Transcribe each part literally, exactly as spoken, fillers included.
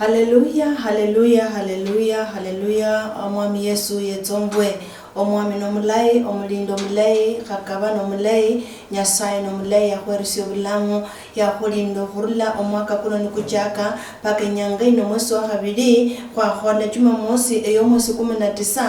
Haleluya, haleluya, haleluya, haleluya. Omwami Yesu yetsombwe. Omwami nomulayi, omulindi omulayi, khakaba nomulayi, Nyasaye nomulayi, yakhwerusia obulamu, yakhulinda okhurula omwaka kuno nikuchaka, paka inyanga ino mwesi wa khabili, khwakhola Jumamosi eyomwesi kumi na tisa,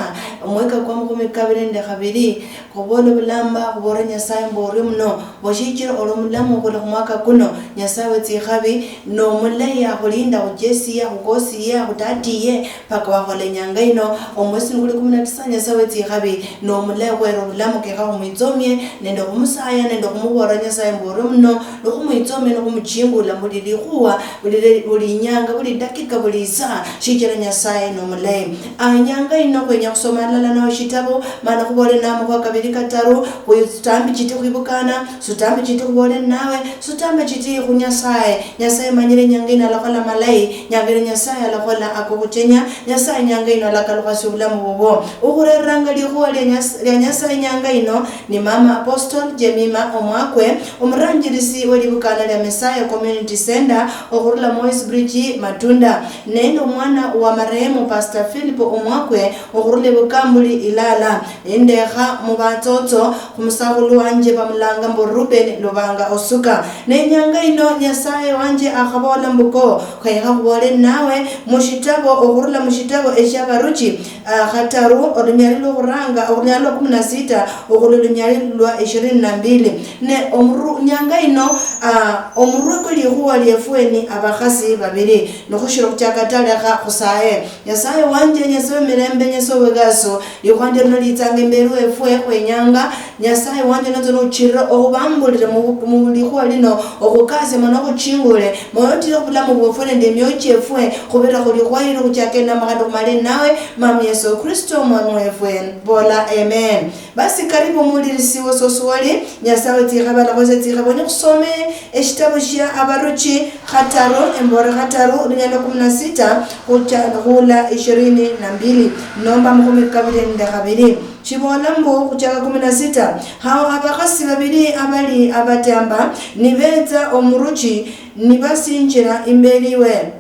omweka kwa makhumi kabili nende khabili. Khubola obulamba, khubola Nyasaye mbu orio muno, Oshichira oli omulamu okhula khumwaka kuno, Nyasaye wetsikhabi nomulayi, akhulinda khuchesiye, akhukosiye, akhutatiye, paka wakhola inyanga ino. Omwesi nikuli kumi na tisa, Nyasaye wetsikhabi nomulayi, khwera obulamu kekha khumwitsomie nende khumusaya nende khumubolera Nyasaye mbu orio muno, nikhumwitsomia nikhumuchingula buli likhuwa, buli le-, buli inyanga, buli dakika, buli isaa, shichira Nyasaye nomulayi. Ah, inyanga ino khwenya khusoma alala nawe shitabo, mana khubole nawe makhuwa kabili kataru, khwi-, sutambi chiti khwibukana, sutambi chiti khubole nawe, sutambi chiti khu Nyasaye. Nyasaye manyire inyanga ino alakhola malayi, inyanga ino Nyasaye alakhola akokhuchenya, Nyasaye inyanga ino alakalukhasia obulamu bubwo. Ukhureranga likhuwa lia Nyas-, lia Nyasaye inyanga ino ni Mama Apostle Jemima Omwakwe, omuranjirisi we libukana lia Messiah Community Center okhurula mu West Bridge Matunda, nende omwana wa marehemu Pastor Philip Omwakwe okhurula ebukambuli Ilala. Nindekha mubatsotso khumusakhulu wanje bamulanga mbu Ruben Lubanga Osuka. Ne inyanga ino Nyasaye wanje akhabola mbuko, khwekha khubole nawe mushitabo okhurula mushitabo eshiabaruchi, ah, khataru, olunyali lwokhuranga, olunyali lwa kumi na sita okhula olunyali lwa ishirini na mbili. Ne omuru-, inyanga ino, ah, omurwe kwe likhuwa liefwe ni abakhasi babili. Nikhushira okhuchaka ta, lekha khusaye. Nyasaye wanje, Nyasaye wemirembe, Nyasaye wegaso, likhwanje lino litsanga imberi wefwe, khwenyanga, Nyasaye wanje, notsa nochirira okhubambulire mu, mu likhuwa lino, okhukasie mana okhuchingule, moyo otire khubulamu bwefwe nende emioyo chiefwe, khubirira khulikhuwa lino khuchaka enama khandi khumale nawe, Mama Yesu Kristo, Omwami wefwe. Bola, Amen. Basi karibu mulirisi wosi wosi wali, Nyasaye tsikhabi alakhosia tsikhabi, onye khusome eshitabu shia Abaruchi khataru, embore khataru, olunyalo kumi na sita, khucha khula ishirini na mbili, nomba makhumi kabili nende khabili. Shibola mbu khuchaka kumi na sita, hao abakhasi babili abali abatamba, nibetsa omuruchi, nibasinjira imbeli we.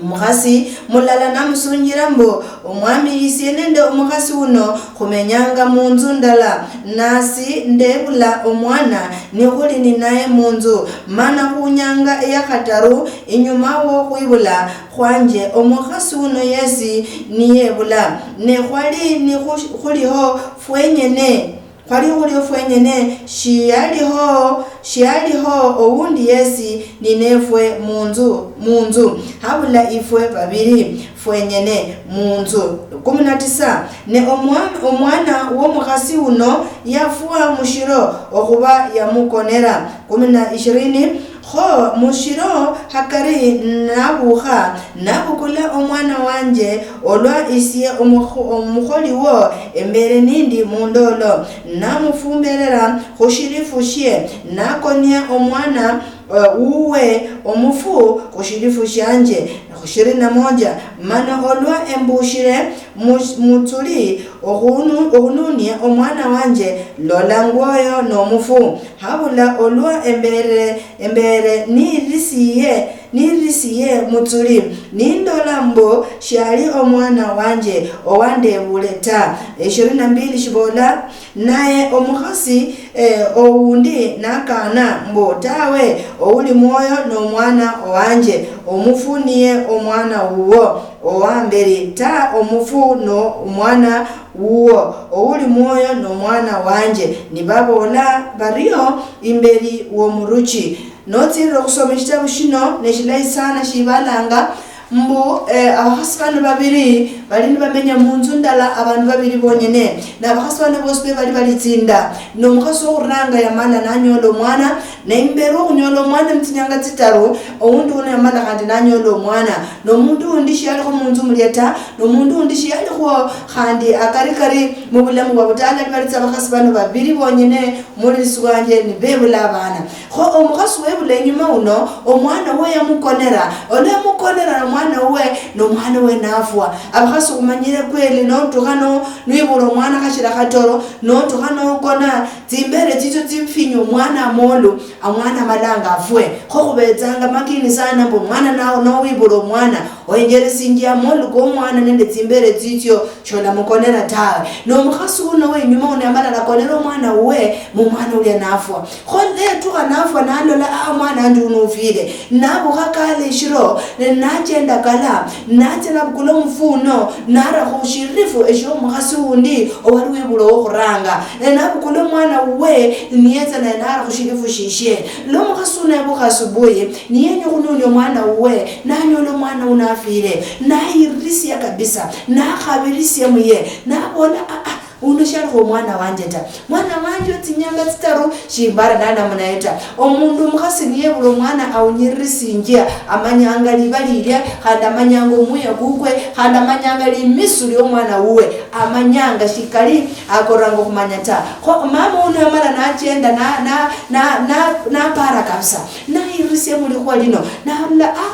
Omukhasi mulala namusunjira mbu, "Omwami, isie nende omukhasi uno khumenyanga munzu ndala, nasi ndebula omwana nikhuli ninaye munzu." Mana khunyanga eyakhataru inyuma wokhwibula khwanje, omukhasi uno yesi niyebula, ne khwali nikhu-, khuliho fwenyene. Khwali khuli ofwenyene, shialiho, shialiho owundi yesi ninefwe munzu, munzu, habula ifwe babili fwenyene munzu. Kumi na tisa, ne omwa-, omwana womukhasi uno yafwa mushiro okhuba yamukonera. Kumi na ishirini, kho mushiro hakari nabukha, nabukula omwana wanje, olwa isie omukhu-, omukholi wo embere nindi mundolo, namufumberera khushilifu shie, nakonia omwana, eh, wuwe omufu khushilifu shianje. Khushiri na moja, mana olwa embushire mu-, mutsuli okhunu-, okhununia omwana wanje, lola ngwoyo nomufu. Habula olwa embere, embere nirisiye, nirisiye mutsuli, nindola mbu shiali omwana wanje owandebule ta. Ishirini na mbili shibola, naye omukhasi, eh, owundi nakana mbu, "Tawe, ouli mwoyo nomwana owanje, omufu niye omwana wuwo owamberi ta, omufu no omwana wuwo, ouli mwoyo nomwana wanje." Nibabola bario imberi womuruchi. Notsirira okhusoma eshitabu shino, neshilayi sana, shibalanga mbu, eh, abakhasi bano babiri bali nibamenya munzu ndala, abandu babiri bonyene, na abakhasi bano bosi be bali balitsinda. Nomukhasi wokhuranga yamala nanyola omwana, ne imberi wokhunyola omwana mutsinyanga tsitaru, oundi uno yamala khandi nanyola omwana, nomundu undi shiyalikho munzu mulia ta, nomundu undi shiyalikhwo khandi akarikari mubulamu bwabwe ta, nali balitsa abakhasi bano babiri bonyene, mulirisi wanje, nibebula abana. Kho omukhasi webula inyuma uno, omwana wuwe yamukonera, olwa yamukonera, omwana wuwe, nomwana wuwe nafwa. Abakhasi khumanyire kweli, notukha no-, nwibula omwana khashira khatoro, notukha nokona, tsimbere tsitsio tsimfinyu omwana amolu, omwana amalanga afwe. Kho khubetsanga makini sana mbu omwana nawo nowibula omwana, ohenjeresinjia amolu komwana nende tsimbere tsitsio, sholamukonera tawe. Nomukhasi uno wenyuma uno yamala nakonera omwana wuwe, mu mwana ulia nafwa. Kho netukha nafwa nalola, ah, omwana wanje uno ufile. Nabukha kala eshiro, ne nachenda kala, natsia nabukula omufu uno, nara khushirifu eshiomukhasi undi owali wibula owokhuranga. Ne nabukula omwana wuwe, niyetsa naye nara khushirifu shishie. Lomukhasi uno yabukha asubuhi, niyenya okhununia omwana wuwe, nanyola omwana uno afile, nayirisia kabisa, nakhabirisia muye, nabola, ah, ah, uno shalikho omwana wanje ta. Mwana wanje otsinyanga tsitaru, shimbara nanamunaye ta. Omundu omukhasi niyebula omwana aunyiririsinjia, amanyanga liba lilia, khandi amanyanga omuya kukwe, khandi amanyanga limisu liomwana wuwe, amanyanga shikali akoranga okhumanya ta. Kho mama uno yamala nachenda na, na, na, na, napara kabisa, nayirisia mulikhuwa lino, nalola, ah,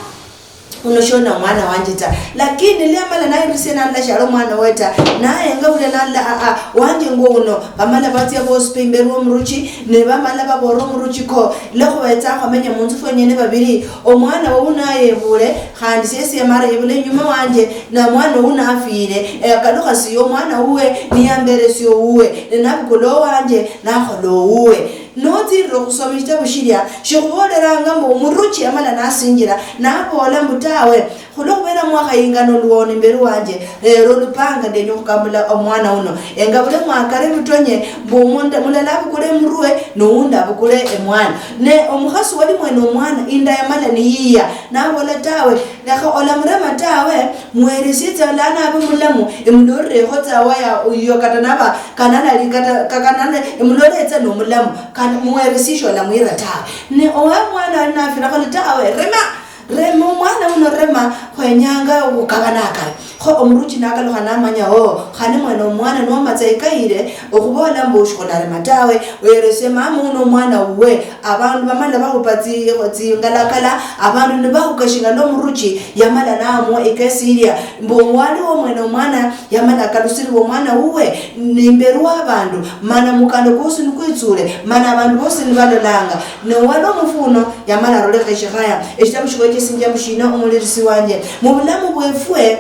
uno shona omwana wanje ta. Lakini liamala nayirisia nalola shali omwana we ta, nayenga ulia nalola, ah, ah, wanje ngo uno. Bamala batsia bosi pe imberi womuruchi, ne bamala babola omuruchi ko, lokhuba etsa khwamenya munzu fwenyene babiri, omwana wowu nayebule, khandi siesi yamara yebula inyuma wanje, na mwana owu nafwire, eyakalukha siye omwana wuwe, niyamberesia owuwe, ne nabukula owanje, nakhola owuwe. Notsirira okhusoma eshitabu shilia, shikhuboleranga mbu omuruchi yamala nasinjira, naboola mbu, tawe, khulwokhubera mwakhayingana oluwono imberi wanje, lero olupanga ndenya okhukambula omwana uno. Engabule mwakare butonye, mbu omundu mulala abukule emurwe, nowundi abukule emwana. Ne omukhasi wali mwene omwana, inda yamala niyiya, naboola, tawe, lekha olamurema tawe, mweresie tsa lano abe mulamu, emulolerekho tsa waya uyo kata naba kanana ali kata, ka-, kanana, emulole etsa nomulamu, kata mweresie sholamwira tawe. Ne owa mwana ali nafira khole, tawe, rema, rema omwana uno, rema, khwenyanga okhukabana akari. Kho omuruchi nakalukha namanya, oh, khane mwene omwana nomatsa ikayire, okhubola mbu shikhularema tawe, weresie mama uno omwana wuwe. Abandu bamala bakhupa tsi-, tsingalakala, abandu nibahuka shingala omuruchi, yamala naamua ikesi ilia, mbu waliwo omwene omwana, yamala akalusiribwa omwana wuwe, nimberi wa abandu, mana mukando kwosi nikwitsule, mana abandu bosi nibalolanga, nowali omufu uno, yamala arolekha eshikhaya. Eshitabu shikhochesinjia mushina, omulirisi wanje? Mubulamu bwefwe,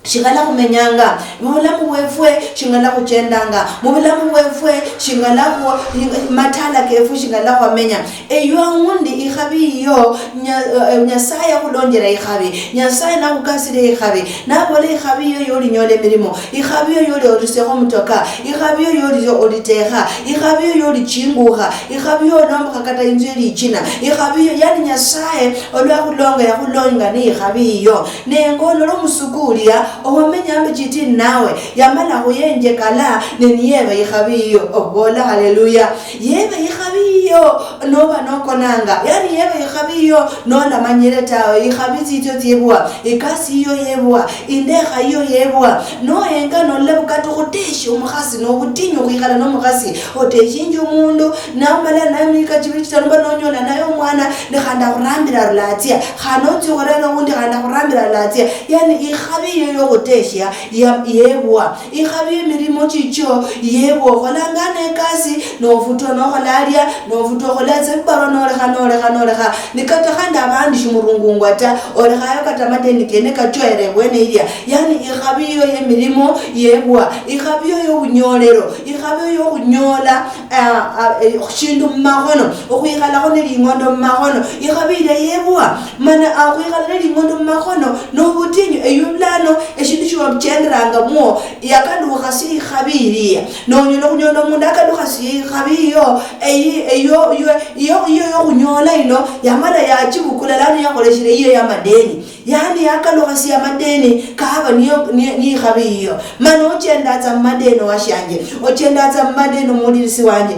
shingala khumenyanga, mubulamu bwefwe shingala khuchendanga, mubulamu bwefwe shingala khu-, matala kefwe shingala khwamenya. Eyo aundi ikhabi iyo, Nya-, eh, Nyasaye akhulonjera ikhabi, Nyasaye nakhukasira ikhabi, nabola ikhabi iyo yolinyola emirimo, ikhabi iyo yoli orisiakho omutoka, ikhabi iyo yoli olitekha, ikhabi iyo yolichingukha, ikhabi iyo olombakha kata inzu yelichina, ikhabi iyo, yani Nyasaye olwakhulonga yakhulonga ni ikhabi iyo. Nenga olola omusuku ulia owamenya ambi chitini nawe, yamala khuyenjekala, ne niyeba ikhabi iyo. Obola haleluya. Yeba ikhabi iyo noba nokonanga, yani yeba ikhabi iyo nolamanyire tawe. Ikhabi tsitsio tsiebwa, ikasi iyo yebwa, indekha iyo yebwa. Nohenga nolola bukati okhuteshi omukhasi, nobutinyu okhwikhala nomukhasi. Oteshinji omundu, namala naye emika chibili chitaru mba nonyola naye omwana, ne khandi akhurambira arula atsia. Khandi otsia okhurera oundi khandi akhurambira arula atsia. Yani ikhabi iyo yokhuteshia ya-, yebwa. Ikhabi yemirimo chichio yebwa. Okholanga ano ekasi, nofutwa nokhola alia, nofutwa okhola tsa ebibarwa, nolekha, nolekha, nolekha. Ni kata khandi abandi shimurungungwa ta, olekhayo kata amadeni kene kachwere ebwene ilia. Yani ikhabi iyo yemirimo yebwa, ikhabi iyo yobunyolero, ikhabi iyo yokhunyola, ah, ah, eh, shindu mumakhono, okhwikhalakho neling'ondo mumakhono, ikhabi ilia yebwa. Mana, ah, okhwikhala neling'ondo mumakhono nobutinyu, eyo bulano eshindu shiwachenderangamwo, yakalukhasia ikhabi ilia. Nonyola okhunyola omundu akalukhasia ikhabi iyo, eyi-, eyo, iyo, iyo, iyo yokhunyola ino, yamala yachibukula, lano yakholeshire iyo yamadeni. Yani yakalukhasia amadeni, kaba niyo, ni, ni ikhabi iyo. Mana ochendatsa mumadeni, owashianje, ochendatsa mumadeni, omuwulirisi wanje.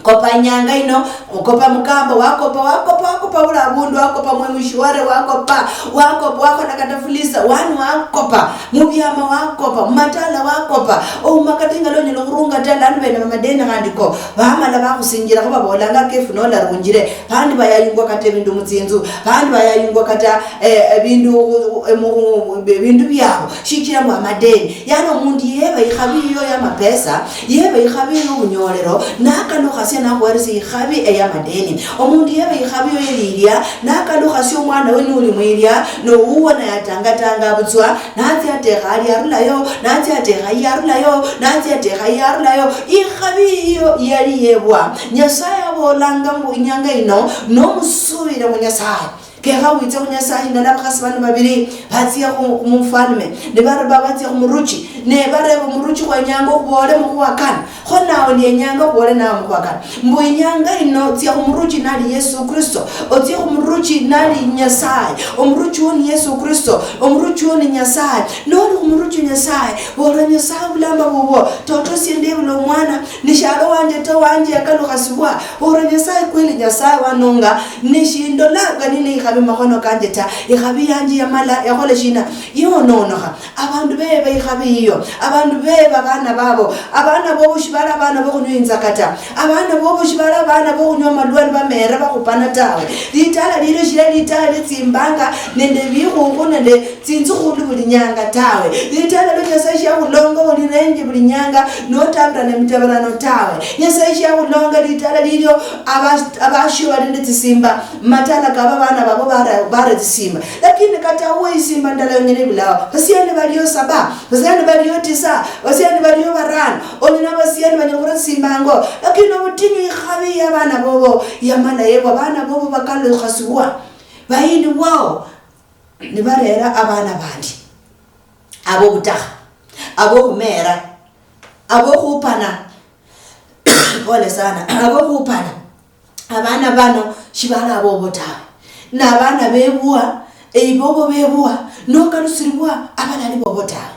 Kopa inyanga ino, okopa mukamba, wakopa, wakopa, wakopa buli abundu, wakopa mwe mushiware, wakopa, wakopa, wakhola kata fuliza, wani wakopa, mubyama wakopa, mumatala wakopa, ouma kata ingala onyala okhurunga ta, lano bene bamadeni khandi ko, bamala bakhusinjira khubabolanga kefu nolarunjire, bandi bayayungwa kata ebindu mutsinzu, bandi bayayungwa kata, eh, ebindu, eh, mu-, mu-, ebindu byabo, shichira mbu amadeni. Yani omundu yeba ikhabi yiyo ya mapesa, yeba ikhabi yiyo obunyolero, nakalukhasia nakhweresia ikhabi eya madeni. Omundu yeba ikhabi yiyo yelilia, nakalukhasia omwana we nuli mwilia, nowuwo naye atangatanga butswa, natsia atekha ali arulayo, natsia atekha yi arulayo, natsia atekha yi arulayo. Ikhabi yiyo yali yebwa. Nyasaye abolanga mbu inyanga ino, nomusuubire mu Nyasaye. Kekha witse khu Nyasaye. Ndala abakhasi bano babili batsia khu, khu mufalme, ne bareba batsia khu muruchi, ne bareba omuruchi, "Khwenyanga okhuboole mukhuwa kano." Kho nawe ndienyanga okhuboole nawe mukhuwa kano. Mbu inyanga ino tsia khu muruchi nali Yesu Kristo, otsie khu muruchi nali Nyasaye. Omuruchi wo ni Yesu Kristo, omuruchi wo ni Nyasaye. Noli khu muruchi wa Nyasaye, bola, "Nyasaye, obulamba bubwo, toto sie ndebula omwana, ni shalo wanje to, wanje yakalukhasibwa." Bola, "Nyasaye kweli, Nyasaye wanonga, ne shindolanga nine ikhabi makhono kanje ta. Ikhabi yanje yamala, yakhola shina? Yononokha." Abandu beba ikhabi yiyo, abandu beba abana babo, abana bobo shibali abana bokhunywa inzaka ta, abana bobo shibali abana bokhunywa amalwa nibamera bakhupana tawe. Litala lilio shilali litala litsimbanga nende bikhukhu nende tsinzukhulu buli nyanga tawe. Litala lio Nyasaye shiakhulonga olirenje buli nyanga notabirana emitabarano tawe. Nyasaye shiakhulonga litala lilio aba-, abashio bali nende tsisimba, matala kaba bana babo bara, bara tsisimba. Lakini kata uwe isimba ndala yonyene ibulao. Basiani balio saba, basiani balio tisa, basiani balio barano. Oli na basiani banyala khura tsisimba ango. Lakini obutinyu ikhabi ya bana bobo yamala yebwa, bana bobo bakalukhasibwa. Bayini bwao nibarera abana bandi. Abobutakha, abokhumera, abokhupana. Pole sana. Abokhupana. Abana bano shibali abobo tawe. Nabana bebwa, eibobo bebwa, nokalusiribwa abalali bobo tawe.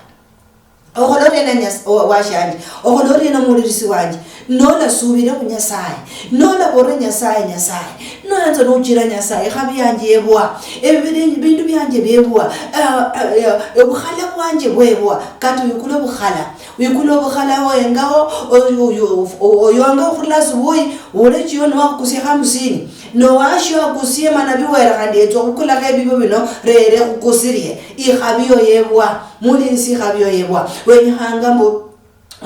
Okhola oriena Nyas-, o-, washanje? Okhola oriena muwulirisi wanje? Nolasubire khu Nyasaye, nolaborera Nyasaye, "Nyasaye, noyanza nochira Nyasaye, ikhabi yanje yebwa, ebibiri-, bindu byanje byebwa, eh, eh, eh, obukhala bwanje bwebwa." Kata wikule obukhala, wikule obukhala oyengaho, oy-, oy-, oy-, oyonga okhurula asubuhi, ule chioni wakhukusia hamsini. Nowashio akusie mana biwere khandi yetsa okhukulakho ebibo bino, rere khukusirie. Ikhabi yo yebwa, muwulirisi, ikhabi yo yebwa. Wenyikhanga mbu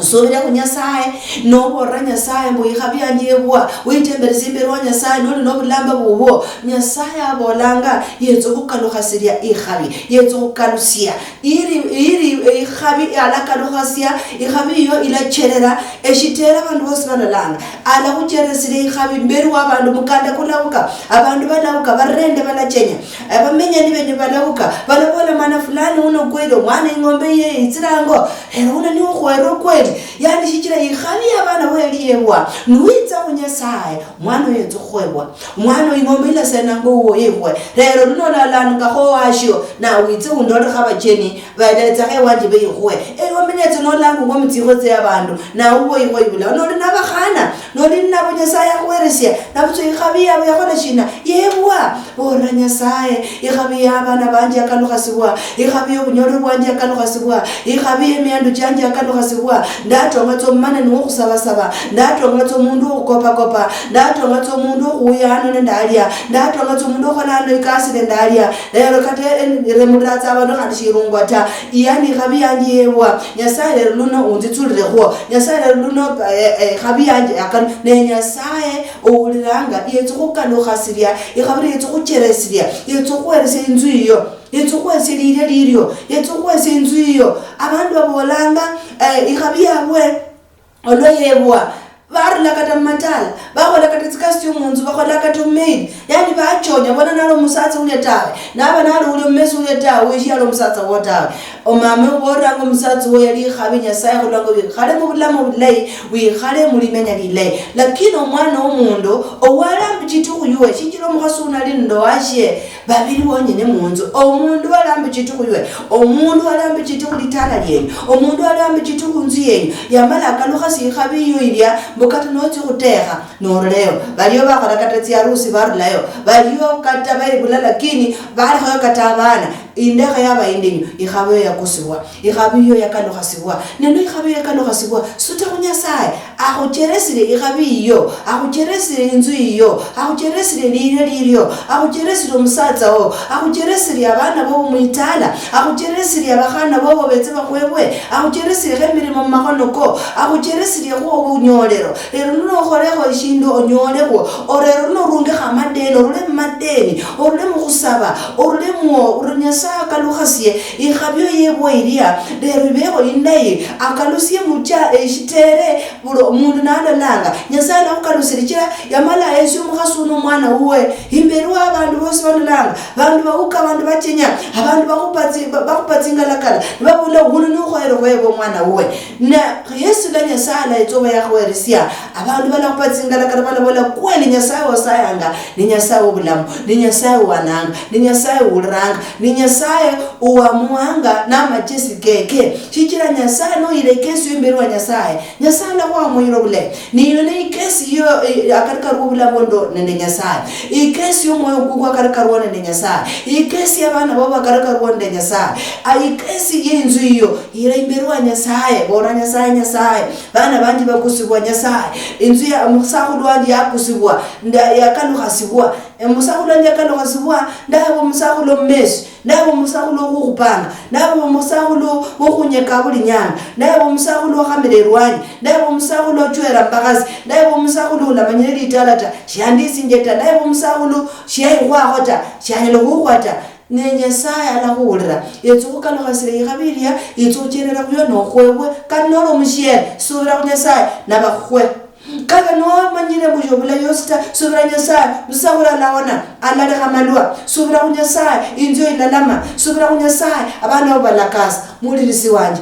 Osubire khu Nyasaye, noborera Nyasaye mbu, "Ikhabi yanje yebwa," witemberesa imberi wa Nyasaye noli nobulamba bubwo. Nyasaye abolanga yetsa okhukalukhasiria ikhabi, yetsa okhukalusia. Ili, ili ikhabi alakalukhasia, ikhabi iyo ilacherera, eshitera abandu bosi balolanga. Alakhucheresiria ikhabi imberi wa abandu, mukanda kulauka, abandu balauka, barende balachenya. Abamenya nibenyu balauka, balabola, "Mana fulani uno kweli, omwana ing'ombe yiye yitsire ango." Lero uno niwe ukhwere okweli. Yani shichira ikhabi ya abana bo yali yebwa, niwitsa khu Nyasaye, omwana oyo yetsa okhukhwebwa. Omwana oyo ing'ombe ilasenanga owuwo yikhwe. Lero luno olalangakho owashio, na witse undolekho abacheni, baletsekho ewanje beyikhwe. Ewe omenyetse nolangungwa mutsikho tsia abandu, na owuwo yikhwe yibulao. Noli nabakhana, noli ninabo Nyasaye akhuweresia, nabutswa ikhabi yabo yakhola shina? Yebwa. Borera Nyasaye, "Ikhabi ya abana banje yakalukhasibwa, ikhabi yobunyole bwanje yakalukhasibwa, ikhabi yemiandu chianje yakalukhasibwa. Ndatonga tsa omumane niwokhusabasaba, ndatonga tsa omundu wokhukopakopa, ndatonga tsa omundu wokhuya ano nende alia, ndatonga tsa omundu wokhola ano ikasi nende alia." Lero kata en-, remulira tsa abandu khandi shirungwa ta. Yani ikhabi yanje yebwa. Nyasaye lero luno unzitsulirekhwo. Nyasaye lero luno, eh, eh, ikhabi yanje yakalu-, ne Nyasaye Owuliranga, yetsa okhukalukhasiria, ikhabira yetsa okhucheresiria, yetsa okhuheresia inzu yiyo, yetsa okhuheresia liria lirio, yetsa okhuheresia inzu yiyo. Abandu babolanga, eh, ikhabi yabwe olwa yebwa, barula kata mumatala, bakhola kata tsikasi tsio munzu, bakhola kata omumaid, yani bachonya, bona nali omusatsa ulia tawe, naba nali ulia omumesi ulia tawe, weshialo omusatsa wo tawe. Omama obolanga omusatsa wo yali ikhabi, Nyasaye khulonga wikhale mubulamu bulayi, wikhale mulimenya lilayi. Lakini omwana womundu owalamba chitukhu yuwe, shichira omukhasi uno ali nende owashie, babili bonyene munzu. Omundu walamba chitukhu yuwe, omundu walamba chitukhu litala lienyu, omundu walamba chitukhu inzu yenyu, yamala akalukhasia ikhabi yiyo ilia, Kata notsia khutekha, noruleyo. Baliyo bakhola kata tsiarusi, barulayo. Baliyo kata baibula, lakini balekhayo kata abana. Indekha yaba indinyu, ikhabi yo yakusibwa, ikhabi yo yakalukhasibwa. Neno ikhabi yo yakalukhasibwa, suta khu Nyasaye, akhucheresire ikhabi yiyo, akhucheresire inzu yiyo, akhucheresire lilyo lilyo, akhucheresire omusatsa wo, akhucheresire abana bobo mwitala, akhucheresire abakhana bobo betse bakhwebwe, akhucheresire emirimo mumakhono ko, akhucheresire khu obunyolero. Lero luno okholekho eshindu onyolekhwo, orero luno orungekho amadeni, orule mumadeni, orule mukhusaba, orule mwo, ori Nyasaye akalukhasie ikhabio yebwe ilia, lero ibeho indayi, akalusie mucha eshitere, buli omundu nalolanga, Nyasaye alakhukalusira, chira yamala ahesia omukhasi uno omwana wuwe, imberi wa abandu bosi balolanga, bandu bawuka, abandu bachenya, abandu bakhupa tsi-, ba-, bakhupa tsingalakala, nibabola, "Wuno nukhoyere khweba omwana wuwe." Na Yesu la Nyasaye alayetsa oba yakhuheresia, abandu balakhupa tsingalakala, balabola, "Kweli Nyasaye wosayanga, ni Nyasaye wobulamu, ni Nyasaye wananga, ni Nyasaye wuliranga, ni Nyasaye owamuhanga namachesi keke." Shichira Nyasaye noyira ikesi yo imberi wa Nyasaye, Nyasaye alakhuha omuyiro bulayi. Niyo ne ikesi yo, eh, akari kari obulamu ndo nende Nyasaye. Ikesi yo mwoyo kukwo akari kariwo nende Nyasaye. Ikesi ya bana babo akari kariwo nende Nyasaye. A, ikesi ye inzu yiyo, yira imberi wa Nyasaye. Bola, "Nyasaye, Nyasaye, bana banje bakusibwa, Nyasaye. Inzu ya omusakhulu wanje yakusibwa, nda-, yakalukhasibwa. Omusakhulu wanje yakalukhasibwa, ndaba omusakhulu omumesi." Naba omusakhulu okhukhupanga, naba omusakhulu wokhunyeka buli nyanga, naba omusakhulu okhamira erwanyi, naba omusakhulu ochwera mubakhasi, naba omusakhulu ulamanyire litala ta, shiandisinje ta, naba omusakhulu shiaikhwakho ta, shianyala okhukhwa ta. Ne Nyasaye alakhuhulira, yetsa okhukalukhasira ikhabi ilia, yetsa okhucherera khuyo nokhwebwe, kata noli omushiere, subira khu Nyasaye, nabakhukhwe. Kata nomanyire mbu shobula yosi ta, subira Nyasaye, musakhulu alawona, alalekha malwa. Subira khu Nyasaye, inzu yo ilalama. Subira khu Nyasaye, abana babo balakasa. Mulirisi wanje,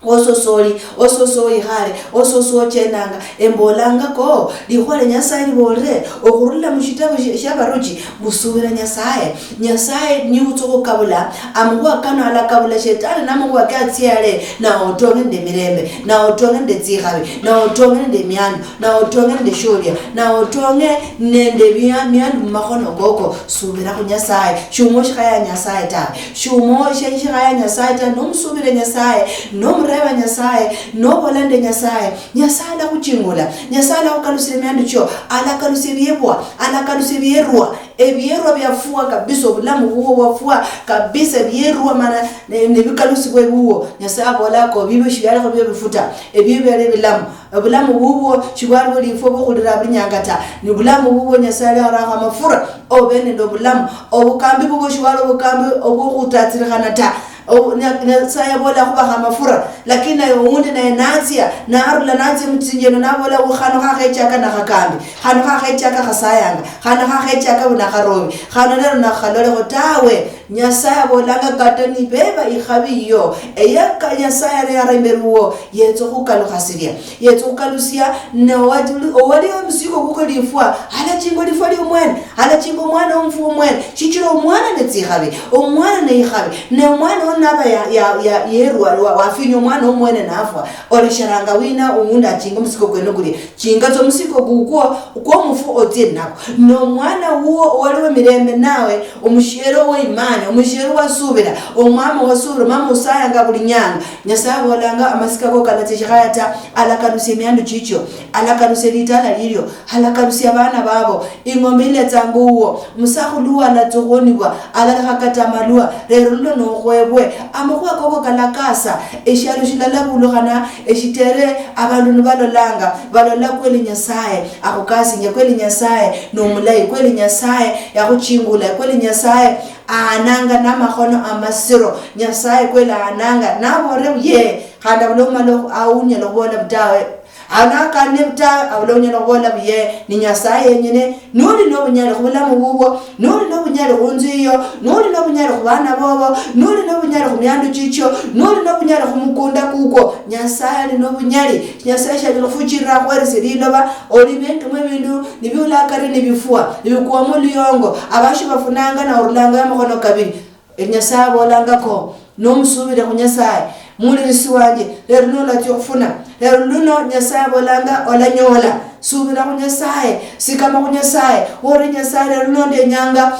ososoli, ososo oyikhale, ososo ochendanga, embolangako, likhuwa lia Nyasaye libolire, okhurula mushitabu shia, shia Baruchi, mbu subira Nyasaye. Nyasaye niye utsa okhukabula, amakhuwa kano alakabula, shetani namakhuwa ke atsia yale, nawe otonge nende emirembe, nawe otonge nende tsikhabi, nawe otonge nende emiandu, nawe otonge nende esholia, nawe otonge nende ebia-, miandu mumakhono koko. Subira khu Nyasaye, shuma oshikhaya Nyasaye tawe, shuma oshe-, shikhaya Nyasaye tawe, nomusubira Nyasaye, nomureba Nyasaye, nobola nende Nyasaye, Nyasaye alakhuchingula, Nyasaye alakhukalusira emiandu chio, alakalusia ebiebwa, alakalusia ebierwa. Ebierwa biafua kabisa, obulamu bubwo bwafua kabisa, ebierwa mana ne-, nebikalusibwa ebuwo. Nyasaye abolako, "Bibyo shibialikho bio bifuta, ebio biali ebilamu." Obulamu bubwo shibwali buli ifwe bukhulira buli nyanga ta. Ni bulamu bubwo Nyasaye ali arakho amafura, obe nende obulamu. Obukambi bubwo shibwali obukambi obwokhutatsirikhana ta. Obu-, Nya-, Nyasaye abola khubakha amafura, lakini naye owundi naye natsia, narula natsia mutsinjeno nabola, "Khano khakhechaka nakhakambi, khano khakhechaka khasayanga, khano khakhechaka bunakharobi, khano lero nakhalolekho tawe." Nyasaye abolanga kata nibeba ikhabi yiyo, eyaka Nyasaye areyara imberi wuwo, yetsa okhukalukhasiria. Yetsa okhukalusia, ne owali, owali omusigo kukwo lifwa, alachinga lifwa liomwene, alachinga omwana omufwa omwene, shichira omwana netsikhabi, omwana neikhabi, ne omwana ono naba ya, ya, ya, yerwa, wa-, wafinya omwana omwene nafwa, olesheranga wina owundi achinga omusigo kwene kulia? Chinga tsa omusigo kukwo, kwomufu otsie nako. Nomwana wuwo owaliwo emirembe nawe, omushiere oweimani, omushiere wasubira, omwami wasubira, omwami osayanga buli nyanga. Nyasaye abolanga, "Amasika ko kalatsia eshikhaya ta, alakalusia emiandu chichio, alakalusia litala lilio, alakalusia abana babo, ing'ombe iletsanga owuwo, omusakhulu wuwo alatsia okhuonibwa, alalekha kata amalwa, lero luno nokhwebwe." Amakhuwa koko kalakasa, eshialo shilalabulukhana, eshitere, abandu nibalolanga, balola kweli Nyasaye akhukasinjia, kweli Nyasaye nomulayi, kweli Nyasaye yakhuchingula, kweli Nyasaye aananga namakhono amasiro. Nyasaye kweli aananga, nabolere buye, khandi abula omala okhu-, aunyala okhubola butawe. Anakane butawe, abula onyala okhubola buye, ni Nyasaye yenyene, noli nobunyali khubulamu bubwo, noli nobunyali khunzu yiyo, noli nobunyali khubana bobo, noli nobunyali khumiandu chichio, noli nobunyali khumukunda kukwo, Nyasaye ali nobunyali. Nyasaye shali khufuchirira akhuheresie liloba, olime, ndimo ebindu nibiula akari nibifwa, nibikuwamo luyongo, abasho bafunanga na orulanga amakhono kabiri. Nyasaye abolangako, nomusubire khu Nyasaye, Muwulirisi wanje, lero luno olatsia okhufuna. Lero luno Nyasaye abolanga olanyola. Subira khu Nyasaye, sikama khu Nyasaye. Wore Nyasaye, lero luno ndenyanga,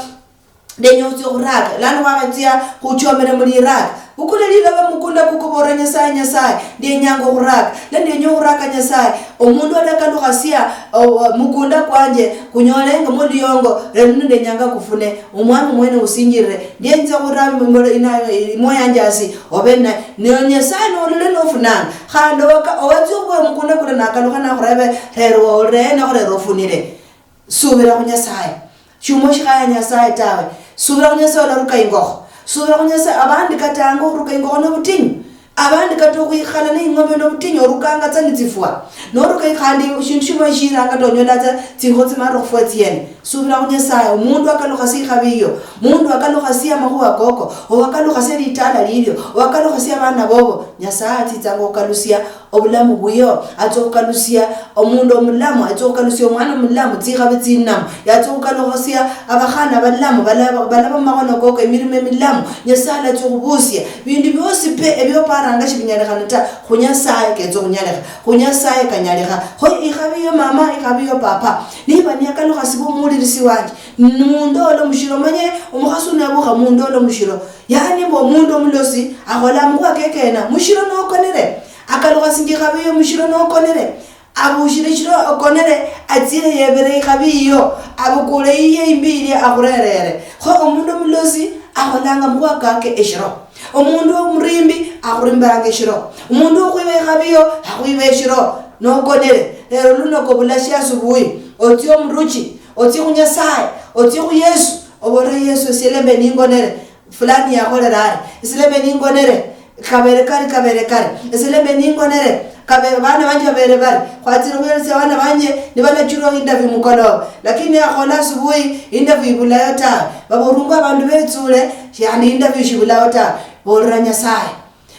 ndenya otsia okhuraka. Lano wakhatsia khuchomere muliraka. Bukula liloba mukunda kuko, bora Nyasaye, Nyasaye, ndenyanga okhuraka. Ne ndenya okhuraka Nyasaye. Omundu adakalukhasia, o-, o-, mukunda kwanje, kunyolenge muliongo, lero luno ndenyanga kufune. Omwami mwene usinjirire. Ndienza khura imolo ina-, imwo yanje asi, obe na-, ne Nyasaye nolole nofunanga. Khandi owaka-, owatsia okhuwa omukunda kuno nakalukha nakhurebe, rero waolere, nakhurera ofunire. Subira khu Nyasaye. Shuma oshikhaya Nyasaye tawe. Subira khu Nyasaye olaruka ingokho. Subira khu Nyasaye, abandi katanga okhuruka ingokho nobutinyu. Abandi kata okhwikhala ne ing'ombe nobutinyu, orukanga tsa nitsifwa. Noruka khandi shindu shimwe shiranga kata onyola tsa tsinkho tsimara okhufwa tsiene. Subira khu Nyasaye, omundu akalukhasia ikhabi yiyo, mundu akalukhasia amakhuwa koko, owakalukhasia litala lilio, owakalukhasia abana bobo, Nyasaye atsitsanga okhukalusia obulamu bwiyo, atsia okhukalusia omundu omulamu, atsia okhukalusia omwana omulamu, tsikhabi tsinamu, yatsia okhukalukhasia abakhana abalamu, balaba, balaba mumakhono koko emirimo emilamu, Nyasaye alatsia okhubusia. Bindu biosi pe ebioparanga shibinyalikhana ta, khu Nyasaye ketsa okhunyalikha, khu Nyasaye kanyalikha. Kho ikhabi yo mama, ikhabi yo papa, niba niyakalukha sibe omuwulirisi wanje, mundola mushiro, manye omukhasi uno yabukha mundola mushiro. Yani mbu omundu omulosi akhola amakhuwa kekena mushiro nokonere, akalukha singa ikhabi yo mushiro nokonere, abushire shiro okonere, atsire yebere ikhabi yiyo, abukule yiye imbi ilia akhurerere. Kho omundu omulosi akholanga amakhuwa kake eshiro. Omundu omurimbi akhurimbanga eshiro. Omundu okhwiba ikhabi yo akhwiba eshiro nokonere. Lero luno kobula shia asubuhi, otsie omuruchi, otsie khu Nyasaye, otsie khu Yesu, obolere, "Yesu, esie lembe ningonere, fulani yakholera ari, esie lembe ningonere, kabere kari, kabere kari, esie lembe ningonere, kabe-, bana banje babere bari, khwatsire khuyelesia bana banje nibalachirwa interview mukoloba, lakini akhola asubuhi, interview ibulayo tawe." Baborungwa abandu betsule, yani interview shibulayo tawe. Bolera Nyasaye.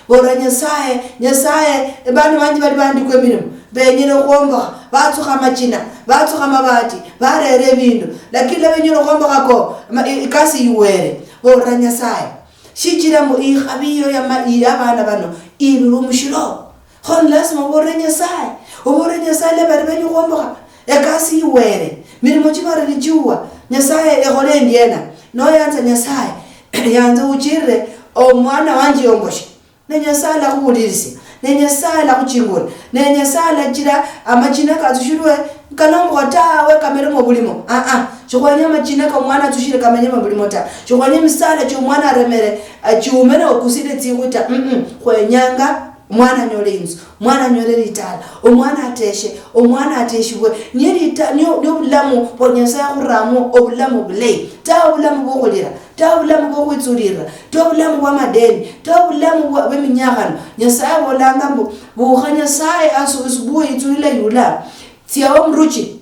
Bolera Nyasaye, "Nyasaye, bana banje bali bandikwa emirimo, benyere okhwombokha, batsukha amachina, batsukha amabati, barera ebindu, lakini lwa benyere okhwombokha ko, ma-, i-, ikasi yiwere." Bolera Nyasaye. Shichira mbu ikhabi yiyo ya ma-, ya abana bano ibirwe mushiro. Kho ni lasima obolere Nyasaye. Obolere Nyasaye, "Leba, bari benya okhwombokha, ekasi yiwere, mirimo chibarire chiuwa, Nyasaye ekhole endiena?" Noyanza Nyasaye, yanza uchirire omwana wanje yomboshe. Ne Nyasaye alakhuwulirisia, ne Nyasaye alakhuchingula, ne Nyasaye alachira amachina katsushirwe kalombwa tawe, kameremo obulimo. Ah, ah, shikhwenya amachina ka omwana atsushire kamenyemo obulimo ta. Shikhwenya emisala chia omwana aremere, eh, chiume ne okusire tsikhwi ta. Mm, mm. Khwenyanga omwana anyole inzu, omwana anyole litala, omwana ateshe, omwana ateshibwe. Niye lita-, niyo, niyo obulamu bwa Nyasaye akhuramo, obulamu bulayi. Ta obulamu bwokhulira, ta obulamu bwokhwitsulira, ta obulamu bwa madeni, ta obulamu bwa, bweminyakhano. Nyasaye abolanga mbu, "Bukha Nyasaye asu-, asubuhi, itsulila yula. Tsia omuruchi."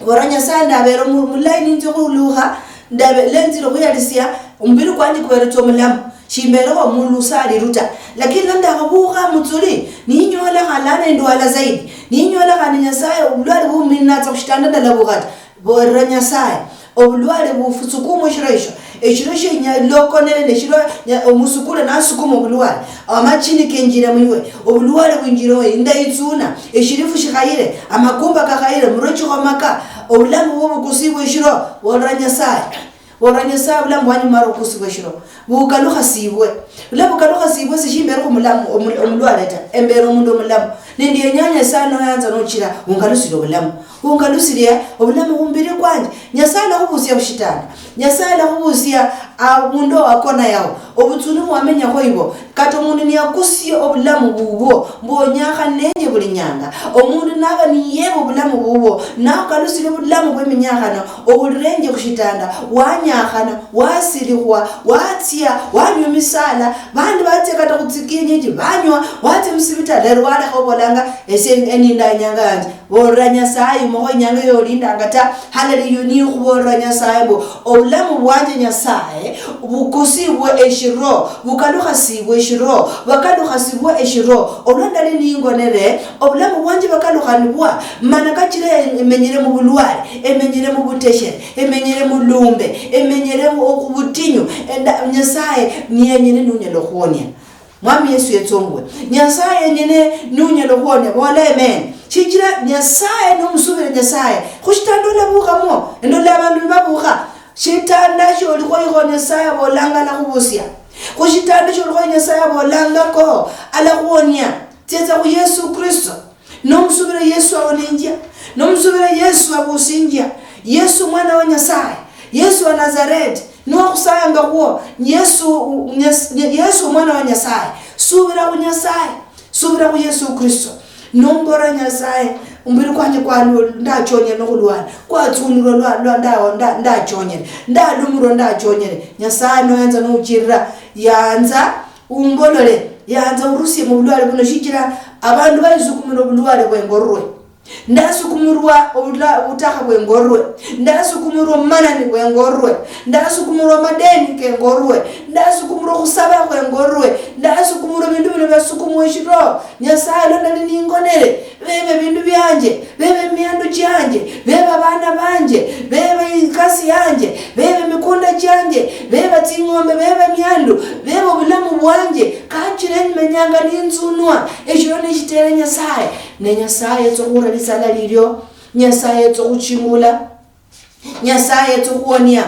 Bora Nyasaye, "Ndabere omu-, mulayi ninzia okhulukha, ndabe-, lenzire okhuyalisia, omubiri kwanje kuberetsa omulamu. Shimberekho omundu usaliru ta. Lakini lwa ndakhabukha mutsuli, ninyola khandi lano endwala zaidi. Ninyola khandi Nyasaye, obulwale bumina natsa khushitanda ndalabukha ta." Bolera Nyasaye, obulwale busukumwe eshiro esho. Eshiro shienya lokonere neshiro nya-, omusukule nasukuma obulwale. Amachini kenjire muiwe. Obulwale bwinjire muiwe. Inda itsuna. Eshirifu shikhayire. Amakumba kakhayire. Muro chikhomaka. Obulamu bwo bukusibwe eshiro. Bolera Nyasaye. Bolera Nyasaye, obulamu bwanje bumare okusibwa eshiro. Bukalukhasibwe. Bula bukalukhasibwe, sishimbere khumulamu, omu-, omulwale ta. Embere omundu omulamu. Nindi yenyanya sana noyanza nochira, ungalusire obulamu. Ungalusirie obulamu khumbiri kwanje. Nyasaye alakhubusia khushitanda. Nyasaye alakhubusia abundu owakona yao. Obutsuni bwamenyakho ibo. Kata omundu niyakusia obulamu bubwo, mbu onyakhanenje buli nyanga. Omundu naba niyeba obulamu bubwo, nakukalusiria obulamu bweminyakhano, oulirenje khushitanda, wanyakhana, wasirikhwa, watsia, wanywa emisala, bandi batsia kata khutsikienyeji, banywa, watsia musibitali, lero walekha obolanga, "Esie eninda inyanga yanje." Bolera Nyasaye, mukho inyanga yolindanga ta. Hallelujah, nikhubolera Nyasaye mbu, obulamu bwanje Nyasaye, bukusibwe eshiro, bukalukhasibwe eshiro, bakalukhasibwe eshiro. Olwa ndali ningonere, obulamu bwanje bakalukhanibwa, mana kachira emenyere mubulwale, emenyere mubuteshere, emenyere mulumbe, emenyere mu-, khubutinyu. Enda-, Nyasaye niyenyene nunyala okhuonia. Mwami Yesu yetsonguwe. Nyasaye yenyene nunyala okhuonia, bola amen. Shichira Nyasaye, nomusubira Nyasaye, khushitanda olabukhamo, endola abandu nibabukha. Shitanda sholikho ikho Nyasaye abolanga alakhubusia. Khushitanda sholikho Nyasaye abolangako alakhuonia. Tsietsa khu Yesu Kristo. Nomusubira Yesu awoninjia. Nomusubira Yesu abusinjia. Yesu mwana wa Nyasaye. Yesu wa Nazareti. Niwakhusayanga khuo. Yesu, Nyas-, Yesu mwana wa Nyasaye. Subira khu Nyasaye. Subira khu Yesu Kristo. Nombora Nyasaye, omubiri kwanje kwa lu-, ndachonyere nokhulwala. Kwatsunulwa lwa, lwa nda-, nda-, ndachonyere. Ndalumulwa ndachonyere. Nyasaye noyanza nouchirira. Yanza umbolole, yanza urusie mubulwale buno, shichira abandu balisukumira obulwale bwengorwe. Ndasukumirwa obula-, obutakha bwengorwe. Ndasukumirwa obumanani bwengorwe. Ndasukumirwa amadeni kengorwe. Ndasukumirwa okhusaba khwengorwe. Ndasukumirwa ebindu bino biasukumwa eshiro. Nyasaye, lwa ndali ningonere, bebe ebindu bianje, bebe emiandu chianje, bebe abana banje, bebe ikasi yanje, bebe emikunda chianje, bebe tsing'ombe, bebe emiandu, bebe obulamu bwanje, kachira enyuma enyanga ninzunwa, eshiro nishitere Nyasaye, ne Nyasaye yetsa okhura lisala lilio, Nyasaye yetsa okhuchingula. Nyasaye yetsa okhuonia.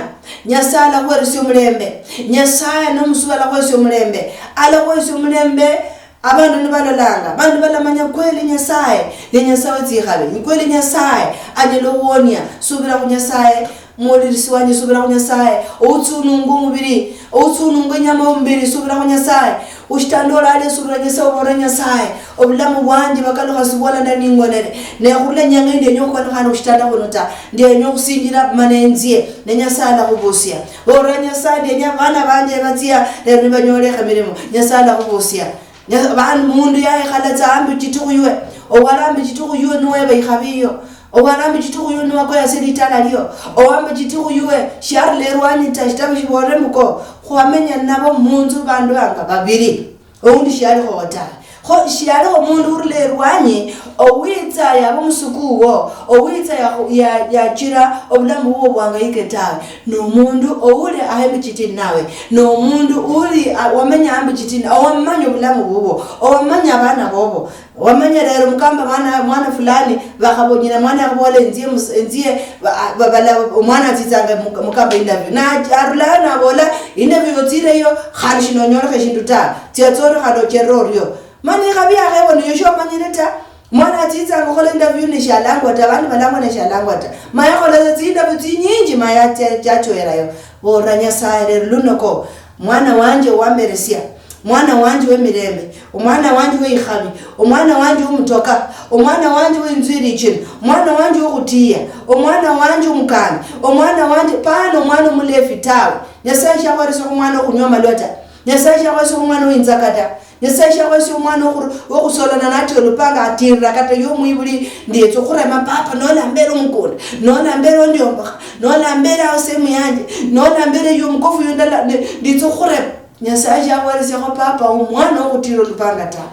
Nyasaye alakhweresia omulembe. Nyasaye nomusuba alakhweresia omulembe. Alakhweresia omulembe, abandu nibalolanga. Abandu balamanya kweli Nyasaye ne Nyasaye wetsikhabi. Ni kweli Nyasaye anyala okhuonia. Subira khu Nyasaye, muwulirisi wanje, subira khu Nyasaye. Outsununga omubiri, outsununga inyama yomumbiri, subira khu Nyasaye. Ushitanda olali esubira Nyasaye, obore Nyasaye, obulamu bwanje bakalukha sibwola nda ningonere. Ne khurula inyanga indi enya okhukalukha hano khushitanda khuno ta. Ndenya okhusinjira mana enzie. Ne Nyasaye alakhubusia. Bora Nyasaye, ndenya abana banje batsia, lero nibanyolekha emirimo. Nyasaye alakhubusia. Nya-, ban-, mundu yayekhala tsa ambi chiti khuywe. Owali ambi chiti khuywe niweba ikhabi iyo. Owali ambi chiti khuywe niwakoya silitala lio. Owambi chiti khuywe shiarula erwanyi ta, shitabu shibolere mbuko, khwamenya nabo munzu bandu anga babiri. Oundi shialikho tawe. Kho shialikho omundu urula erwanyi, owitsa yaba omusuku wuwo, owitsa ya-, ya-, yachira obulamu bubwo bwangayike tawe. Nomundu ouli ahembi chitini nawe. Nomundu uli, a-, wamenya ambi chitini, owamanya obulamu bubwo, owamanya abana bobo. Wamanya lero mukamba mwana, mwana fulani, bakhabonyera mwana yakhubola enzie mus-, enzie, ba-, ba-, bala-, omwana atsitsanga mu-, mukamba interview. Na arulayo nabola, "Interview otsireyo, khandi shinonyolekha eshindu ta. Tsia tsori khandi ochere orio." Mani ikhabi yakhebona eyo shomanyire ta. Mwana atsitsanga okhola interview ne shalangwa ta, abandi balangwa ne shalangwa ta. Ma yakhola tsa tsi interview tsinyinji ma ya-, cha-, chachwerayo. Bolera Nyasaye lero luno ko, mwana wanje owamberesia, mwana wanje wemirembe, omwana wanje weikhabi, omwana wanje womutoka, omwana wanje weinzu ilichina, omwana wanje wokhutiya, omwana wanje omukani, omwana wanje, pana omwana omulefi tawe. Nyasaye shakhoyeresa khumwana okhunywa amalwa ta. Nyasaye shakhoyeresa khumwana weinzaka ta. Nyasaye shakhoyeresa omwana wokhuru-, wokhusolana nati olupanga atirira kata yomwibuli, "Nditsa okhurema papa, nolambera omukunda, nolambera ondiombokha, nolambera awo sehemu yanje, nolambera eyo omukofu yo ndala-, ndi-, nditsa okhurema." Nyasaye shakhoyeresiakho papa omwana wokhutira olupanga tawe.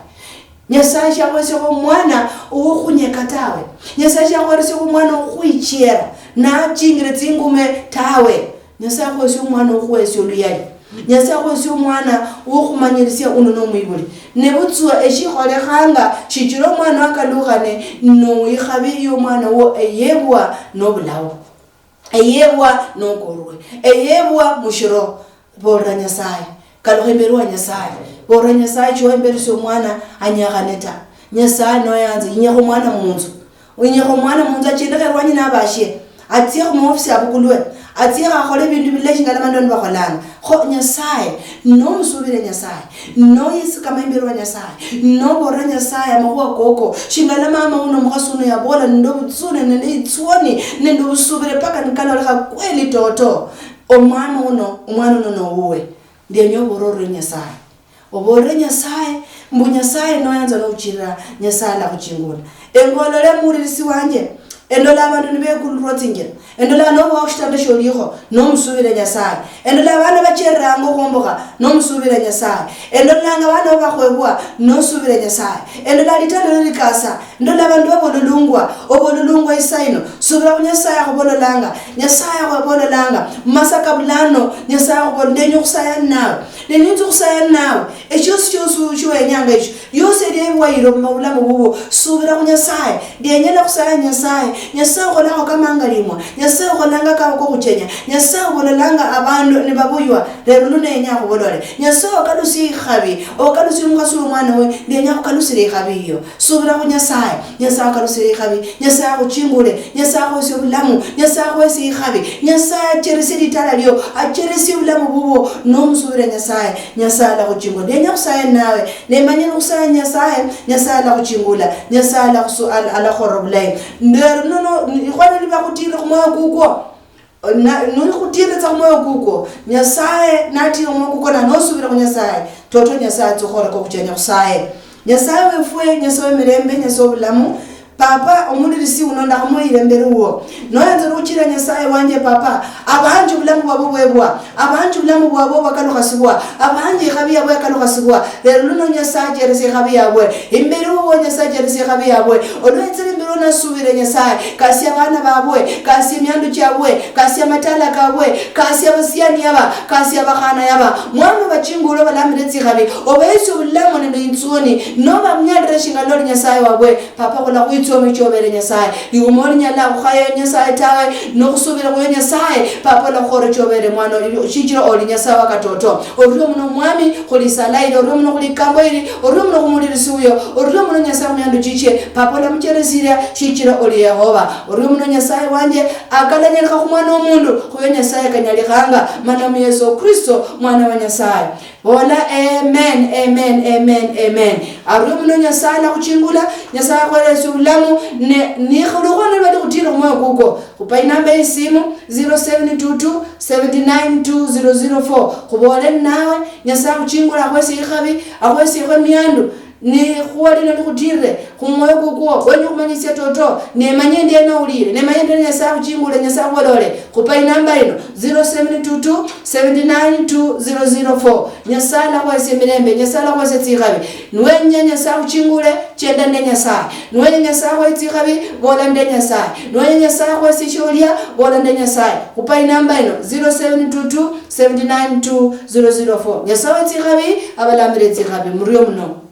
Nyasaye shakhoyeresiakho omwana owokhunyeka tawe. Nyasaye shakhoyeresiakho omwana wokhukhwichiera nachingire tsingume tawe. Nyasaye akhuhesia omwana wokhuhesia oluyali. Nyasaye akhuhesia omwana wokhumanyirisia uno nomwibuli. Nebutswa eshikholekhanga shichira omwana wakalukhane noikhabi yomwana wo eyebwa nobulawo. Eyebwa nokorwe. Eyebwa mushiro. Bolera Nyasaye. Kalukha imberi wa Nyasaye. Bolera Nyasaye, chiwa imberi sio mwana anyakhane ta. Nyasaye noyanza, inyekha omwana munzu. Inyekha omwana munzu, achendekhe erwanyi nabashie. Atsie khumaofisi abukulwe. Atsie akhole ebindu bilayi shinga lama ndoni bakholanga. Kho Nyasaye, nomusubire Nyasaye, noyesikama imberi wa Nyasaye, nobolera Nyasaye amakhuwa koko, shinga lwa mama uno, omukhasi uno yabola nende obutsune, nende itswoni, nende obusubire, paka nikalolekha kweli toto. Omwana uno, omwana uno nowuwe. Ndenya obolere Nyasaye. Obolere Nyasaye, mbu Nyasaye noyanza nouchirira, Nyasaye alakhuchingula. Engolole muwulirisi wanje, endola abandu nibekululwa tsinjira. Endola nobowa khushitanda shiolikho, nomusubira Nyasaye. Endola abana bachereranga okhwombokha, nomusubira Nyasaye. Endolanga abana babakhwebwa, nosubira Nyasaye. Endola litala lirikasa, ndola abandu babololungwa, obololungwa isaa ino. Subira khu Nyasaye akhubololanga. Nyasaye akhubololanga. Mumasaka bulano, Nyasaye akhubololanga. Ndenya okhusaya ninawe. Ne ninzi okhusaya ninawe, eshiosi shiosi shiwenyanga esho, liosi elia ebiwayiro mubulamu bubwo, subira khu Nyasaye. Ndienya nakhusaya Nyasaye, Nyasaye okholakho kamangalimwa, Nyasaye okholanga kawo kokhuchenya, Nyasaye obololanga abandu nibabuywa, lero luno yenya akhubolole. Nyasaye okalusie ikhabi, okalusie omukhasi womwana wowo, ndienya akhukalusire ikhabi iyo. Subira khu Nyasaye, Nyasaye akalusire ikhabi, Nyasaye akhuchingule, Nyasaye akhuhesie obulamu, Nyasaye akhuhesie ikhabi, Nyasaye acheresie litala lio, acheresie obulamu bubwo, nomusubira Nyasaye, Nyasaye alakhuchingula. Ndenya khusaye nawe, nemanya nokhusaya Nyasaye, Nyasaye alakhuchingula, Nyasaye alakhusu-, al-, alakhora obulayi. Ndero nono, ikhwalo libakhutire khumwoyo kukwo. Na, noli khutiritsa khumwoyo kukwo, Nyasaye natira khumwoyo kukwo na nosubira khu Nyasaye, toto Nyasaye atsa khukhoreka okhuchenya khusaye. Nyasaye wefwe, Nyasaye wemirembe, Nyasaye wobulamu, Papa, omulirisi uno ndakhamuyira imberi wuwo. Noyanza okhuchira Nyasaye wanje, Papa, abanji obulamu bwabo bwebwa, abanji obulamu bwabo bwakalukhasibwa, abanji ikhabi yabo yakalukhasibwa, lero luno Nyasaye acheresie ikhabi yabwe. Imberi wuwo Nyasaye acheresie ikhabi yabwe. Olwetsire imberi wuwo nasubire Nyasaye, kasia abana babwe, kasia emiandu chiabwe, kasia amatala kabwe, kasia abasiani aba, kasia abakhana yaba. Mwami obachingule obalamire tsikhabi, obehesie obulamu nende intsoni, nobamunyalire shinga noli Nyasaye wabwe. Papa, khula khwitsomi chobere Nyasaye. Liumo linyala khukhaya Nyasaye tawe, nokhusubira khuyo Nyasaye. Papa, olakhukhola chobere mwana, shichira oli Nyasaye wa katoto. Orio muno mwami, khulisala ili, orio muno khulikambo ili, orio muno khumulirisi uyo, orio muno Nyasaye khumiandu chichie. Papa, olamucheresiria, shichira oli Yehova. Orio muno Nyasaye wanje, akalanyalika khumwana womundu, khuyo Nyasaye kanyalikhanga, mana mu Yesu Kristo, mwana wa Nyasaye. Bola, "Amen, amen, amen, amen." Ario muno Nyasaye alakhuchingula, Nyasaye akhuheresie obulamu, ne, nikhulukho nibali khutira omwoyo kukwo. Khupa inamba yesimu, zero seven two two, seven nine two, zero zero four. Khubole ninawe, Nyasaye akhuchingule, akhuhesie ikhabi, akhuhesiekho emiandu. Ni khuwali nali khutirire khumwoyo kukwo, wenya okhumanyisia toto, nemanye ndiena ulire, nemanye ndiena Nyasaye akhuchingule, Nyasaye akhubolole, khupa inamba ino, zero seven two two, seven nine two, zero zero four. Nyasaye alakhuhesia emirembe, Nyasaye alakhuhesia tsikhabi. Niwenya Nyasaye akhuchingule, chenda nde Nyasaye. Niwenya Nyasaye akhuhe tsikhabi, bola nde Nyasaye. Niwenya Nyasaye akhuhesia esholia, bola nde Nyasaye. Khupa inamba ino, zero seven two two, seven nine two, zero zero four. Nyasaye wetsikhabi, abalamire tsikhabi, murio muno.